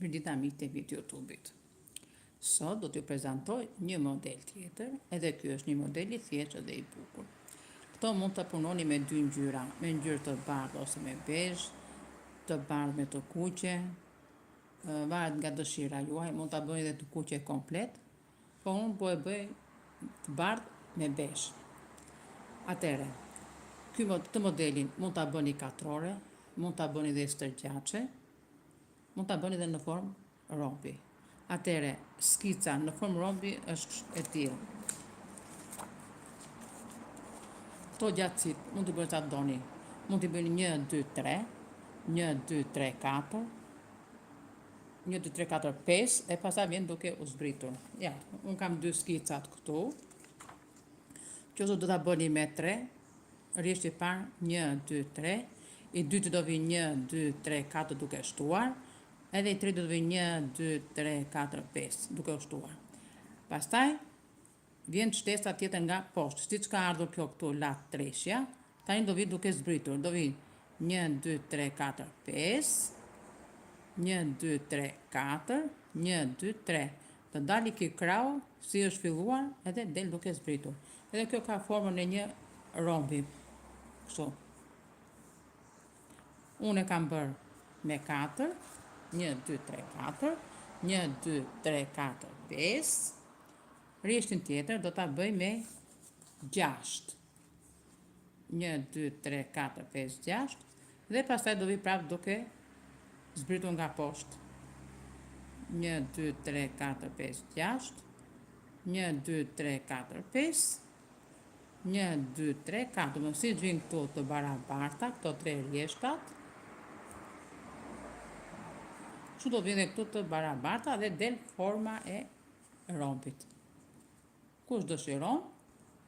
Mirëdita miqtë e mi të YouTube-it. Sot do t'ju prezantoj një model tjetër, edhe ky është një model i thjeshtë dhe i bukur. Këto mund të punoni me dy ngjyra, me ngjyrë të bardhë ose me bezhë, të bardhë me të kuqe, varet nga dëshira juaj, mund ta bëni edhe të kuqe komplet, Po unë po e bëj të bardhë me bezhë. Atëherë, ky këtë modelin mund ta bëni katrore, mund ta bëni dhe stërgjaçe, mund ta bëni dhe në formë rombi. Atëherë, skica në formë rombi është e tillë. Këto gjatësitë mund t'i bëni sa të doni. Mund t'i bëni 1 2 3, 1 2 3 4, 1, 2, 3, 4, 5, e pastaj vjen duke u zbritur. Ja, unë kam dy skicat këtu. Qoftë do ta bëni me 3, rreshti i parë, 1, 2, 3, i dyti do vi 1, 2, 3, 4 duke shtuar, edhe i treti do vi 1, 2, 3, 4, 5 duke u shtuar. Pastaj, Vjen shtesa tjetër nga poshtë, siç ka ardhur kjo këtu lat treshja, tani do vijë duke zbritur, do vijë 1 2 3 4 5 1 2 3 4 1 2 3 të dali ky krahu si është filluar edhe del duke zbritur. Edhe kjo ka formën e një rombi. Kështu. Unë e kam bërë me 4, 1 2 3 4, 1 2 3 4 5 Rreshtin tjetër do ta bëj me 6. 1, 2, 3, 4, 5, 6 dhe pastaj do vi prapë duke zbritur nga poshtë. 1, 2, 3, 4, 5, 6 1, 2, 3, 4, 5 1, 2, 3, 4 Më siç vijnë këtu të barabarta, këto tre rreshtat Kështu do vijnë dhe këtu të barabarta dhe del forma e rombit. Kush dëshiron,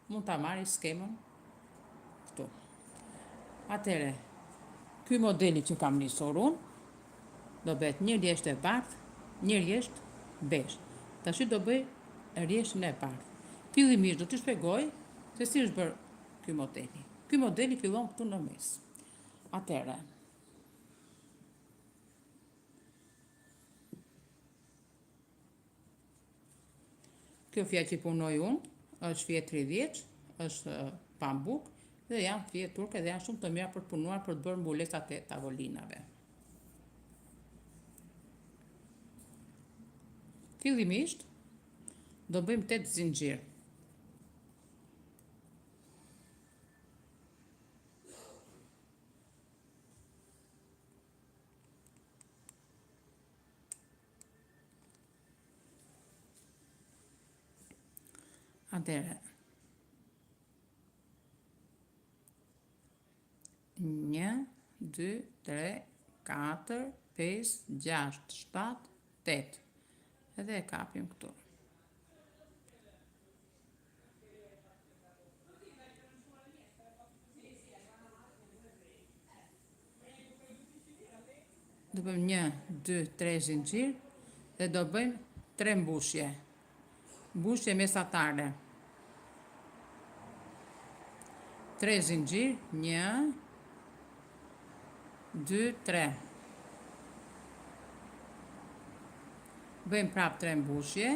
mund ta marrë skemën këtu. Atëherë, ky modeli që kam nisur unë, do bëhet një rresht e bardhë, një rresht bezhë. Tashi do bëj rreshtin e bardhë. Fillimisht do t'ju shpjegoj se si është bërë ky modeli. Ky modeli fillon këtu në mes. Atëherë, Kjo fija që punoj unë, është fije 30, është pambuk, dhe janë fije turke dhe janë shumë të mira për të punuar për të bërë mbulesat e tavolinave. Fillimisht, do bëjmë 8 zinxhirë. Atëherë. Një, dy, tre, katër, pesë, gjashtë, shtatë, tetë. Edhe e kapim këtu. Do bëjmë një, dy, tre zinxhirë dhe do bëjmë tre mbushje. Mbushje mesatare. Tre zinxhirë, një, dy, tre. Bëjmë prapë tre mbushje.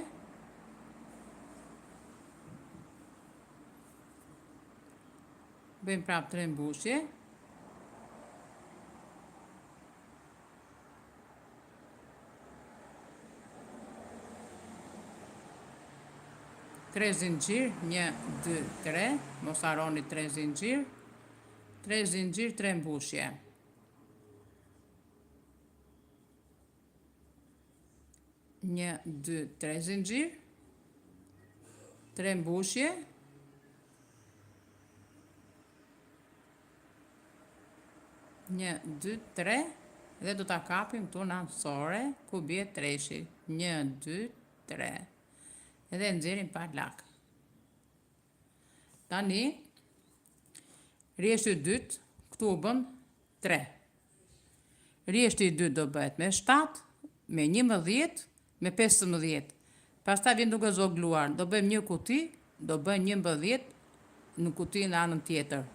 Bëjmë prapë tre mbushje. Tre zinxhirë, një, dy, tre, mos harroni tre zinxhirë, tre zinxhirë, tre mbushje. Një, dy, tre zinxhirë, tre mbushje, Një, dy, tre dhe do ta kapim këtu në anësore ku bie treshi. Një, dy, tre. Dhe e nxjerrim pa lak. Tani, rreshti i dytë, këtu u bën 3. Rreshti i dytë do bëhet me 7, me 11, me 15. Pastaj vjen duke zvogëluar, do bëjmë një kuti, do bëjmë 11 në kuti në anën tjetër.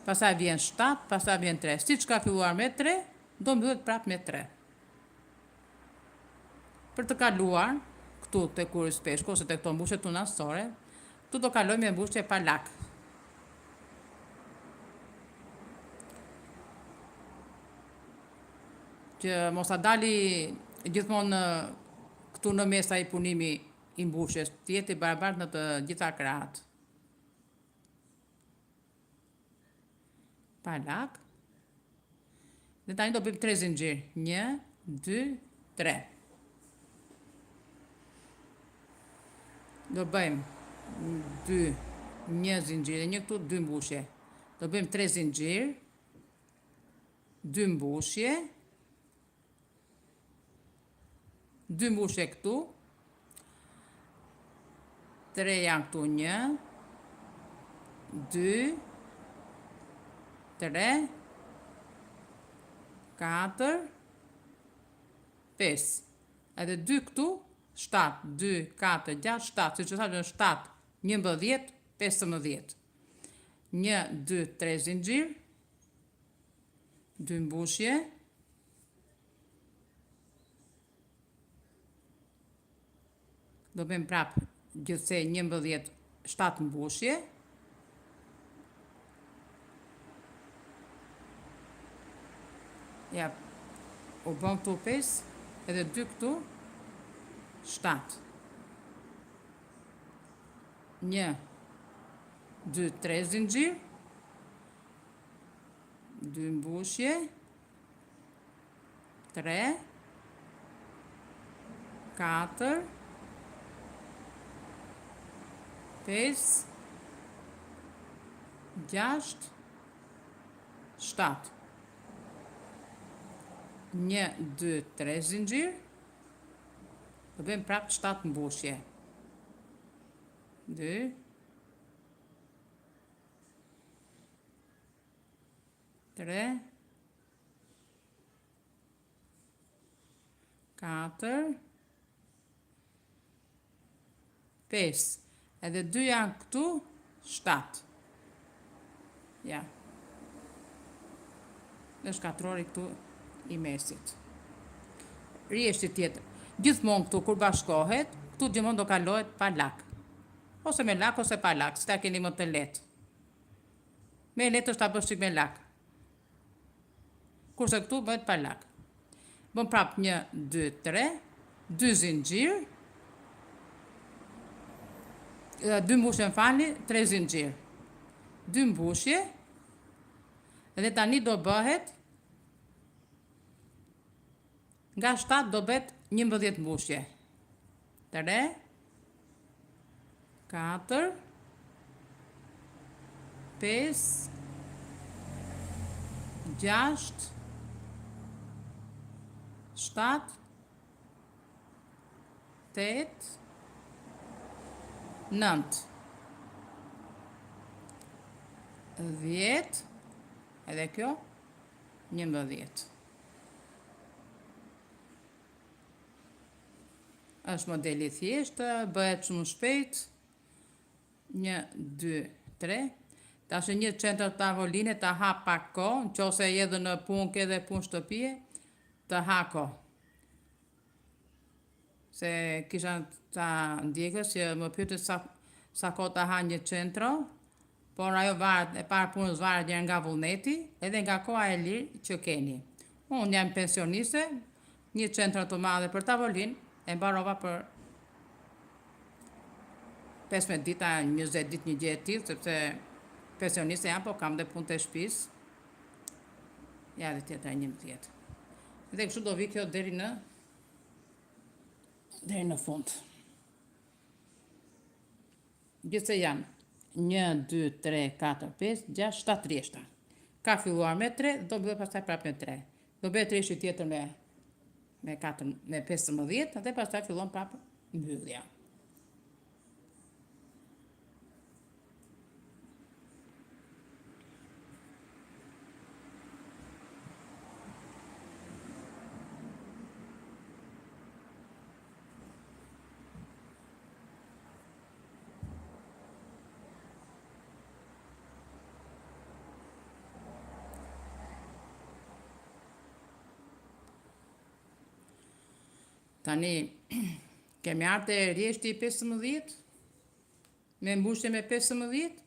Pastaj vjen 7, pastaj vjen 3. Siç ka filluar me 3, do mbyllet prapë me 3. Për të kaluar këtu te kurriz peshku ose te këto mbushje tunasore, këtu do kalojmë me mbushje pa lak. Që mos ta dali gjithmonë këtu në mes ai punimi i mbushjes, të jetë i barabartë në të gjitha krahët. Pa lak. Dhe tani do bëjmë 3 zinxhir. 1, 2, 3. Do bëjmë 2, 1 zinxhir dhe një këtu 2 mbushje. Do bëjmë 3 zinxhir, 2 mbushje, 2 mbushje këtu, 3 janë këtu 1, 2, 3, 4, 5. Edhe 2 këtu, 7, 2, 4, 6, 7, siç e thashë 7, 11, 15. 1, 2, 3 zinxhir, 2 mbushje, Do bëjmë prap gjithsej 11, 7 mbushje. Ja, u bën këtu 5, edhe 2 këtu, 7. 1, 2, 3 zinxhir, 2 mbushje, 3, 4, 5, 6, 7. 1, 2, 3 zinxhir. Do bëjmë prapë 7 mbushje. 2, 3, 4, 5, edhe 2 janë këtu, 7. Ja. Është katrori këtu i mesit. Rrjeshti tjetër. Gjithmonë këtu, kur bashkohet, këtu gjithmonë do kalohet pa lak. Ose me lak, ose pa lak, si ta keni më të lehtë. Më e lehtë është ta bësh çik me lak. Kurse këtu bëhet pa lak. Bën prap 1 2 3, 2 zinxhir. Dy mbushje më falni, 3 zinxhir. Dy mbushje. Dhe tani do bëhet nga 7 do bëhet 11 mbushje. 3 4 5 6 7 8 9 10 edhe kjo 11 Është model i thjeshtë, bëhet shumë shpejt. 1 2 3. Tash një qendër tavoline të ha pak kohë, në qoftë se je edhe në punë ke dhe punë shtëpie, të ha kohë. Se kisha ca ndjekës që më pyetën sa sa kohë të ha një qentro, Por ajo varet, e para punës varet njëherë nga vullneti edhe nga koha e lirë që keni. Unë jam pensioniste, një qentro të madhe për tavolinë e mbarova për 15 ditë a 20 ditë një gjë e tillë, sepse pensioniste jam, po kam dhe punë të shtëpisë. Ja dhe tjetra 11. Dhe kështu do vi kjo deri në deri në fund. Gjithsej janë 1, 2, 3, 4, 5, 6, 7 rrjeshta. Ka filluar me 3, do bëhet pastaj prapë me 3. Do bëhet rrjeshti tjetër me me 4, me 15 dhe pastaj fillon prapë mbyllja. Tani, Kemi ardhë te rreshti i 15, me mbushje me 15.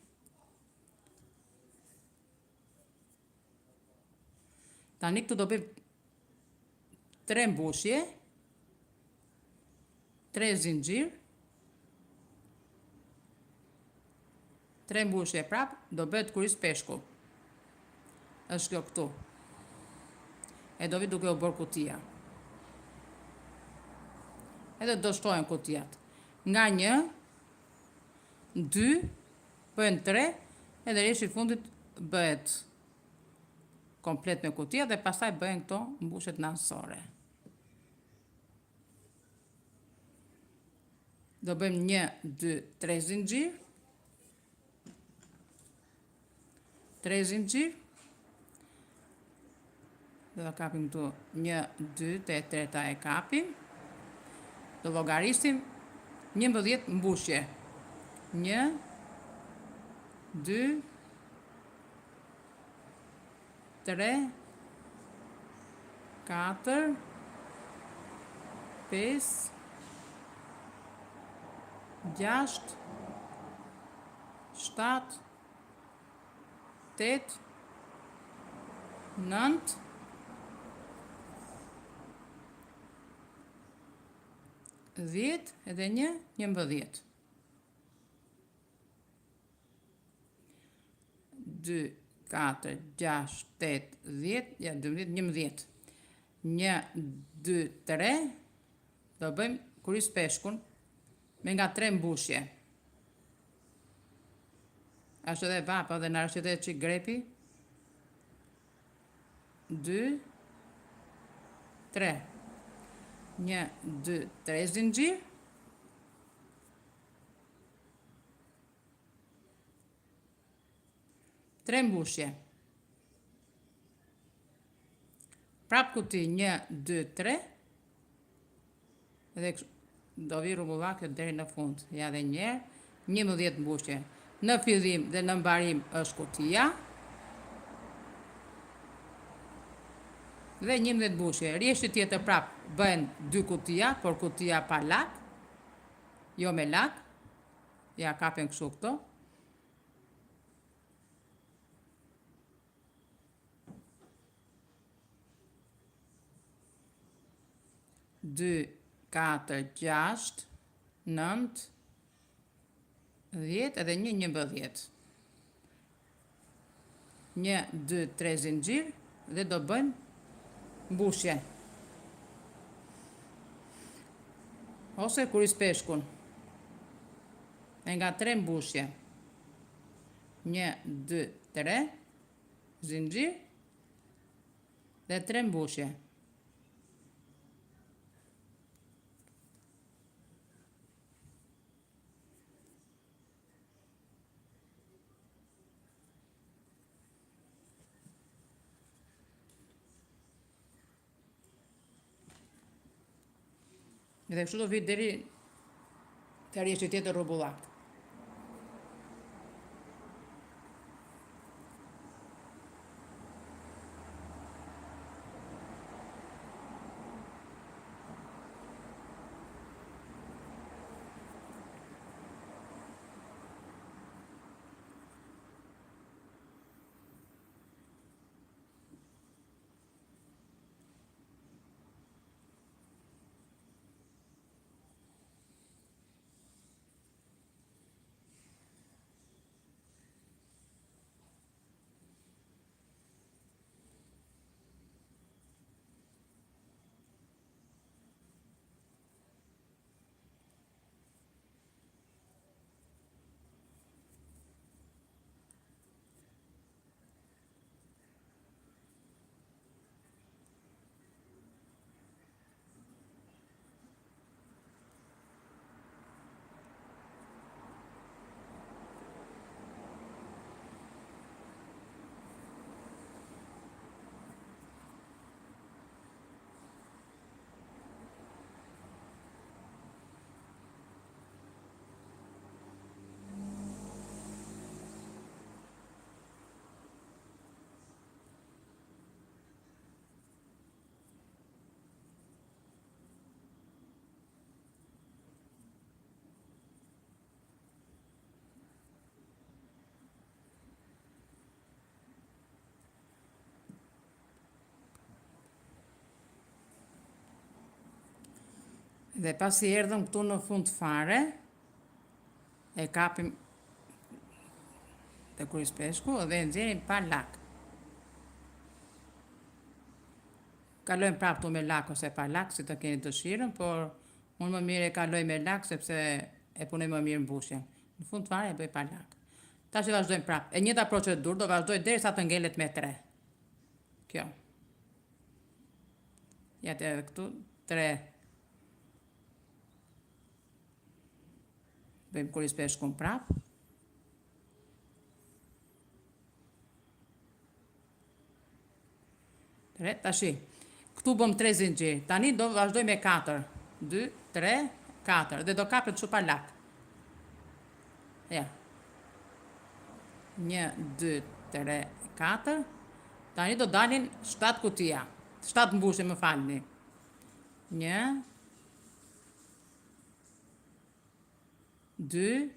Tani këtu do bëjmë tre mbushje, tre zinxhir, tre mbushje prap, do bëhet kurriz peshku. Është kjo këtu. E do vi duke u bërë kutia. Edhe do shtohen kutiat. Nga një, dy, bëhen tre, edhe rreshti i fundit bëhet komplet me kutia dhe pastaj bëhen këto mbushjet anësore. Do bëjmë një, dy, tre zinxhir. 3 zinxhir. Do ta kapim këtu 1 2 te e treta e kapim. Do llogarisim 11 mbushje. 1 2 3 4 5 6 7 8 9 10 edhe 1 11 2 4 6 8 10 ja 12 11 1 2 3 do bëjmë kurriz peshkun me nga 3 mbushje Është edhe vapa dhe na është edhe çik grepi. 2 3 1 2 3 zinxhir. Tre mbushje. Prap kuti 1 2 3 Dhe do vi rrumbullak deri në fund. Ja dhe një herë, 11 mbushje. Në fillim dhe në mbarim është kutia. Dhe 11 mbushje. Rreshti tjetër prap bëhen dy kutia, por kutia pa lak. Jo me lak. Ja kapen kështu këto. 2, 4, 6, 9, 10 edhe 1, 11. 1, 2, 3 zinxhir dhe do bëjmë mbushjen. Ose kurriz peshkun. E nga 3 mbushje. 1, 2, 3 zinxhir dhe 3 mbushje. Dhe kështu do vi deri te rreshti tjetër rrumbullak. Dhe pasi erdhëm këtu në fund fare, e kapim te kurriz peshku dhe e nxjerrim pa lak. Kalojmë prapë këtu me lak ose pa lak, si të keni dëshirën, por unë më mirë e kaloj me lak sepse e punoj më mirë mbushjen. Në fund fare e bëj pa lak. Tash e vazhdojmë prapë. E njëjta procedurë do vazhdoj derisa të ngelet me 3. Kjo. Ja të edhe këtu, 3. Bëjmë kurriz peshkun prapë. Tre, tashi. Këtu bëm 3 zinxhir. Tani do vazhdoj me 4. 2, 3, 4. Dhe do kapet kështu pa lak. Ja. 1, 2, 3, 4. Tani do dalin 7 kutia. 7 mbushje, më falni. 1, 2,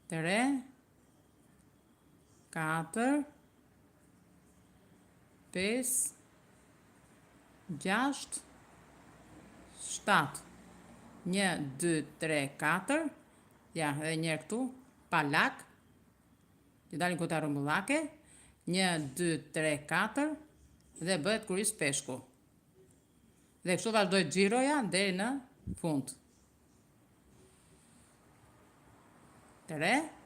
3, 4, 5, 6, 7, 1, 2, 3, 4, ja, edhe njëherë këtu, pa lak, që dalin kutia rrumbullake, 1, 2, 3, 4, dhe bëhet kurriz peshku. Dhe kështu vazhdoj xhiroja deri në fund. 3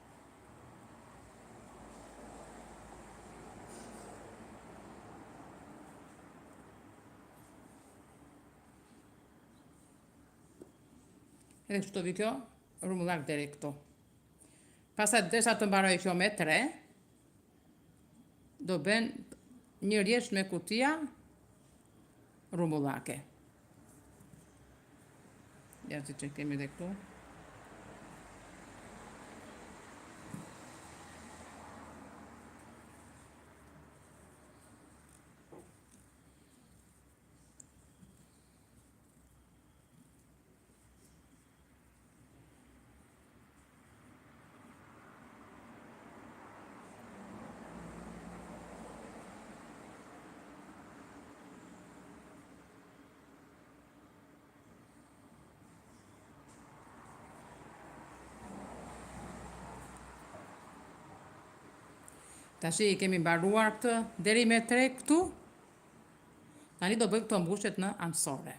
Edhe kështu do vi kjo rrumbullak deri këtu. Pastaj derisa të mbaroj kjo me 3, do bën një rresht me kutia rrumbullake. Ja siç e kemi dhe këtu. Tashi i kemi mbaruar këtë deri me 3 këtu. Tani do bëjmë këto mbushjet në anësore.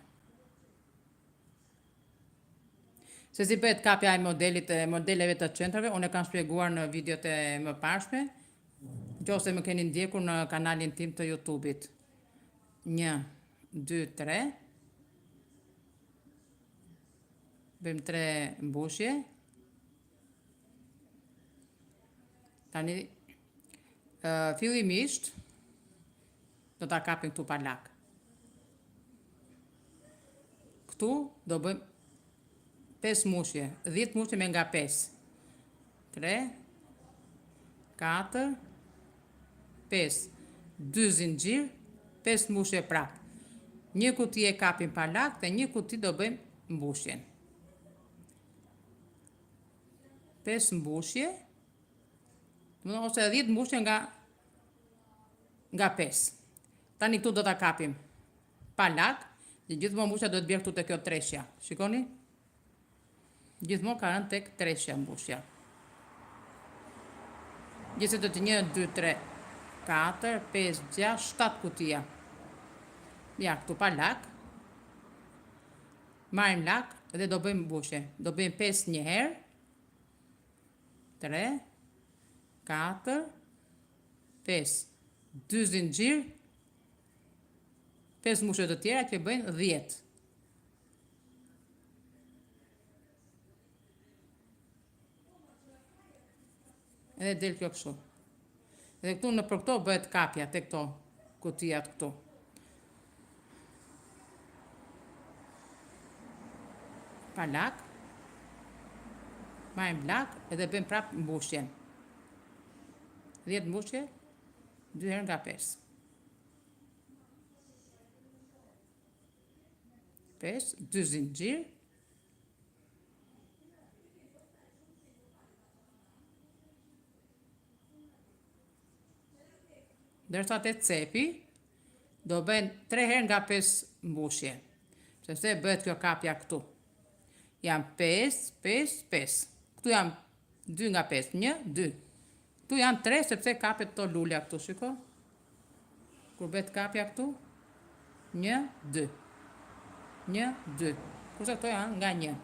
Se si bëhet kapja e modelit e modeleve të qendrave, unë e kam shpjeguar në videot e mëparshme, nëse më keni ndjekur në kanalin tim të YouTube-it. 1 2 3 Bëjmë 3 mbushje. Tani fillimisht do ta kapim këtu pa lak. Këtu do bëjmë 5 mbushje, 10 mbushje me nga 5. 3 4 5 2 zinxhir, 5 mbushje prap. Një kuti e kapim pa lak dhe një kuti do bëjmë mbushjen. 5 mbushje, ose 10 mbushje nga nga 5. Tani këtu do ta kapim pa lak, dhe gjithmonë mbushja do të bjerë këtu te kjo treshja. Shikoni? Gjithmonë ka rënë tek treshja mbushja. Gjithsej do të 1, 2, 3, 4, 5, 6, 7 kutia. Ja, këtu pa lak. Marrim lak dhe do bëjmë mbushje. Do bëjmë 5 një herë. 3, 4, 5, 2 zinxhir, 5 mbushje të tjera që bëjnë 10. Edhe del kjo kështu. Edhe këtu nëpër këto bëhet kapja te këto kutijat këtu. Pa lak. Marrim lak edhe bëjmë prap mbushjen. 10 mbushje, 2 herë nga 5. 5, 2 zinxhir. Ndërsa te cepi, do bëjnë 3 herë nga 5 mbushje. Sepse bëhet kjo kapja këtu. Janë 5, 5, 5. Këtu janë 2 nga 5, 1, 2. Këtu janë 3 sepse kapet këto lulja këtu, shiko. Kur bëhet kapja këtu, 1, 2. 1, 2. Kurse këto janë nga 1.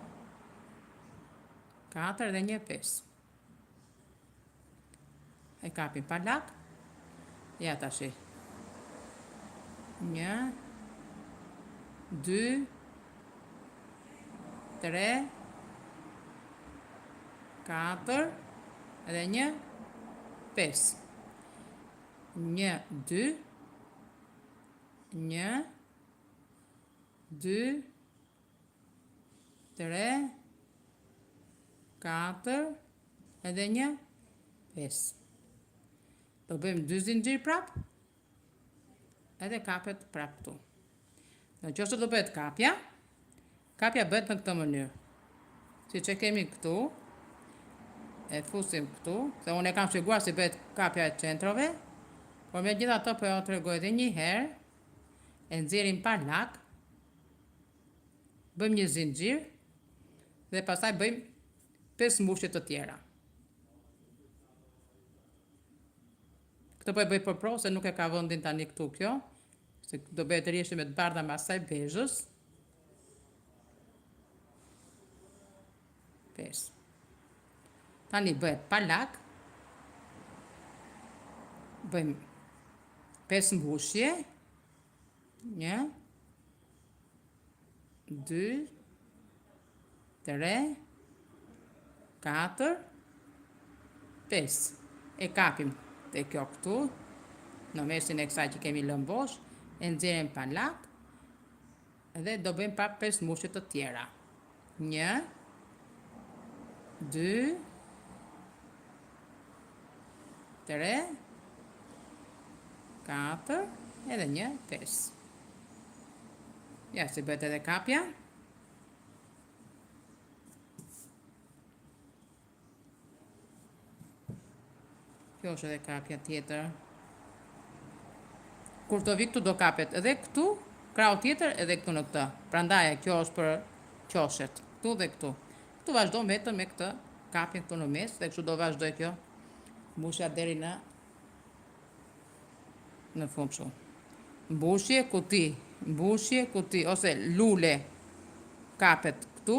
4 dhe 1, 5. E kapim pa lak. Ja tashi. 1 2 3 4 edhe 1 5 1 2 1 2 3 4 edhe 1 5 Do bëjmë dy zinxhir prap edhe kapet prap këtu. Në qoftë se do bëhet kapja, kapja bëhet në këtë mënyrë. Siç e kemi këtu, e fusim këtu, se unë e kam shpjeguar si bëhet kapja e centrove, por megjithatë po jua tregoj edhe një herë, e nxjerrim pa lak, bëjmë një zinxhir dhe pastaj bëjmë 5 mbushje të tjera. Këtë po e bëj për provë se nuk e ka vendin tani këtu kjo, se do bëhet rrjeshti me të bardha me asaj bezhës. 5. Tani bëhet pa lak. Bëjmë 5 mbushje. 1 2 3 4 5 e kapim te kjo këtu në mesin e kësaj që kemi lënë bosh e nxjerrim pa lak dhe do bëjmë prapë 5 mbushje të tjera 1 2 3 4 edhe 1 5 ja si bëhet edhe kapja Kjo është edhe kapja tjetër. Kur të vi këtu do kapet edhe këtu, krahu tjetër edhe këtu në këtë. Prandaj kjo është për qoshet, këtu dhe këtu. Këtu vazhdon vetëm me këtë kapjen këtu në mes dhe kështu do vazhdoj kjo mbushja deri në në fund kështu. Mbushje kuti, mbushje kuti ose lule kapet këtu,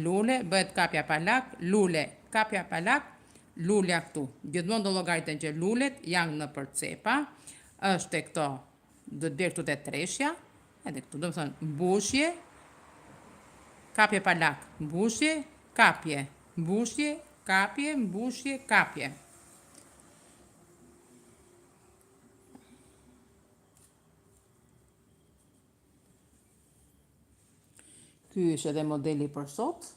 lule bëhet kapja pa lak, lule kapja pa lak, lulja këtu. Gjithmonë do llogariten që lulet janë nëpër cepa, është te këto, do të bjerë këtu te treshja, edhe këtu, domethënë mbushje, kapje pa lak, mbushje, kapje, mbushje, kapje, mbushje, kapje. Ky është edhe modeli për sot.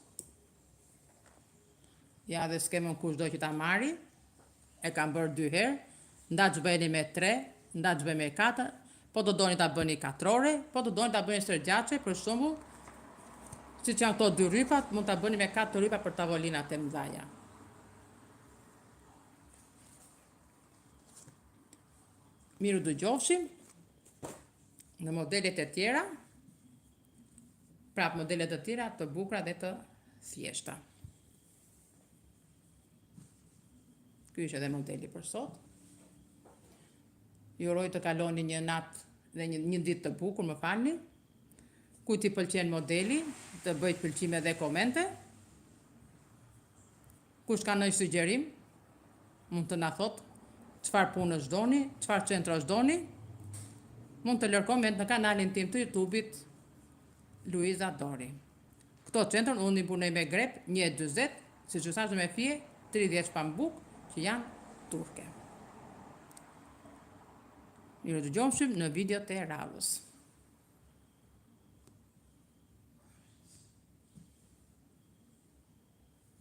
Ja dhe skemën kush do që ta marri. E kam bërë dy herë. Ndaç bëjeni me 3, ndaç bëjeni me 4, po të doni ta bëni katrore, po të doni ta bëni stërgjatëshe, për shembull, siç janë këto dy rrypat, mund ta bëni me katër rrypa për tavolinat e mëdha. Mirë u dëgjofshim në modelet e tjera, prap modelet e tjera të bukura dhe të thjeshta. Ky është edhe modeli për sot. Ju uroj të kaloni një natë dhe një, një ditë të bukur, më falni. Kujt i pëlqen modeli, të bëjë pëlqime dhe komente. Kush ka ndonjë sugjerim, mund të na thotë çfarë punësh doni, çfarë centrosh doni. Mund të lërë koment në kanalin tim të YouTube-it Luiza Dori. Këto centro unë i punoj me grep 1.40, siç ju thashë me fije 30 pambuk që janë turke. Mirë u dëgjofshim në videot e radhës.